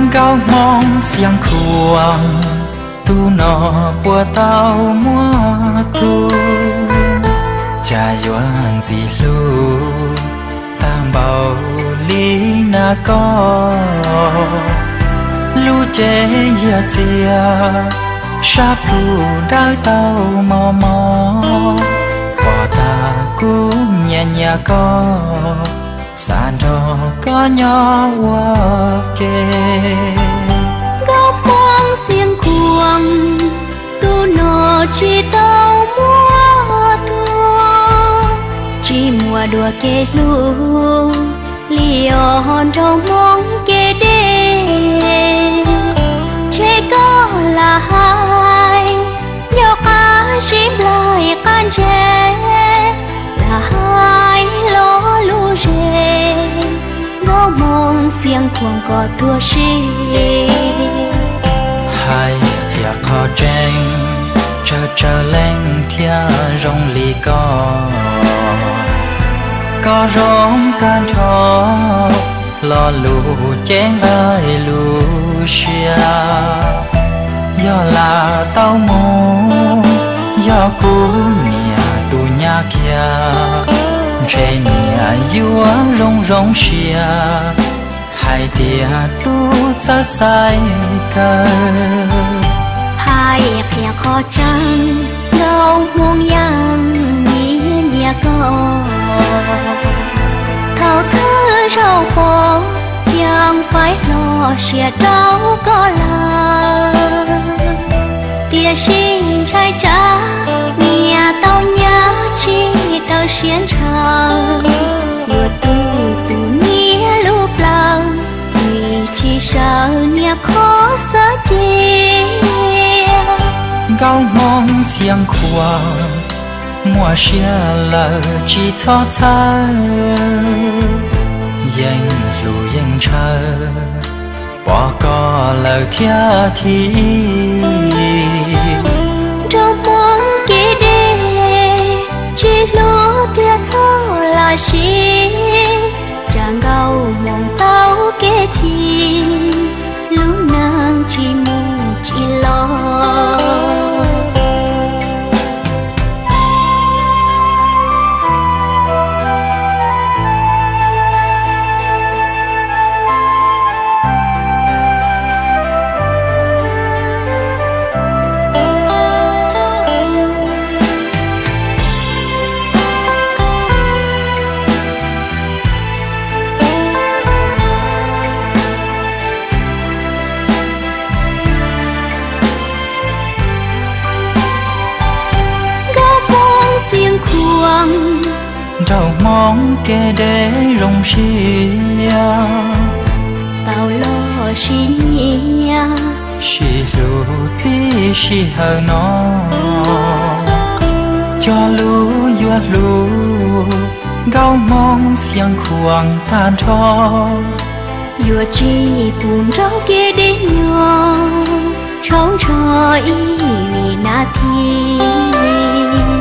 Nkauj Hmoob Xia Khuam, tus no puas tau muaj tub? Cas yuav ntxim hlub tag npaum li na koj? Lub cev yaj txias, sab plhu dawb tau mos mos, pom tag kuv nyiam nyiam koj, xav nrog koj nyob ua ke. Nkauj Hmoob Xia Khuam, tus no tsis tau muaj tub, tsis muaj dua kev hlub li os nraug Hmoob kev deb. Ntshe koj lam hais nco qab sib nplaig qab ntse, lam hais lo lus ze, Nkauj Hmoob Xia Khuam kom tuag si. Hais qhia qhov tseeb, tsawg tsawg leej thiaj zoo li koj. Koj zoo tag nrho, lo lus cev nqaij lus siab. Yog lam tau mus, yog kuv niam tus nyab kiag, ntshe niam yuav zoo zoo siab hais tias tub txawj xaiv kawg. Hais qhia qhov tseeb, Nkauj Hmoob yeej nyiam nyiam koj. Thaum thawj zaug pom, yeej faib hlo siab rau koj lawm. Tiam sis ntshai tsam niam tau nyab tsis tau siab ntshaw, yuav tu tus niam lub plawv, vim tsis sawv niam qhov xav cia. Nkauj Hmoob Xia Khuam, muaj siab lawm tsis txhob txhawj, yeej hlub yeej ntshaw, pom koj lawm thiaj thim. Nraug Hmoob kev deb, tsis hlub tiag txhob lam siv, tsam Nkauj Hmoob tau kev chim, lub neej tsis mus tsis los. Nkauj Hmoob Xia Khuam, nraug Hmoob kev deb zoo siab, tau los sib nyiam, sib hlub txij sij hawm no. Cog lus yuav hlub Nkauj Hmoob Xia Khuam tag nrho, yuav tsis pub nrog kev deb nyob, tshauv ntsho ib vim nas this.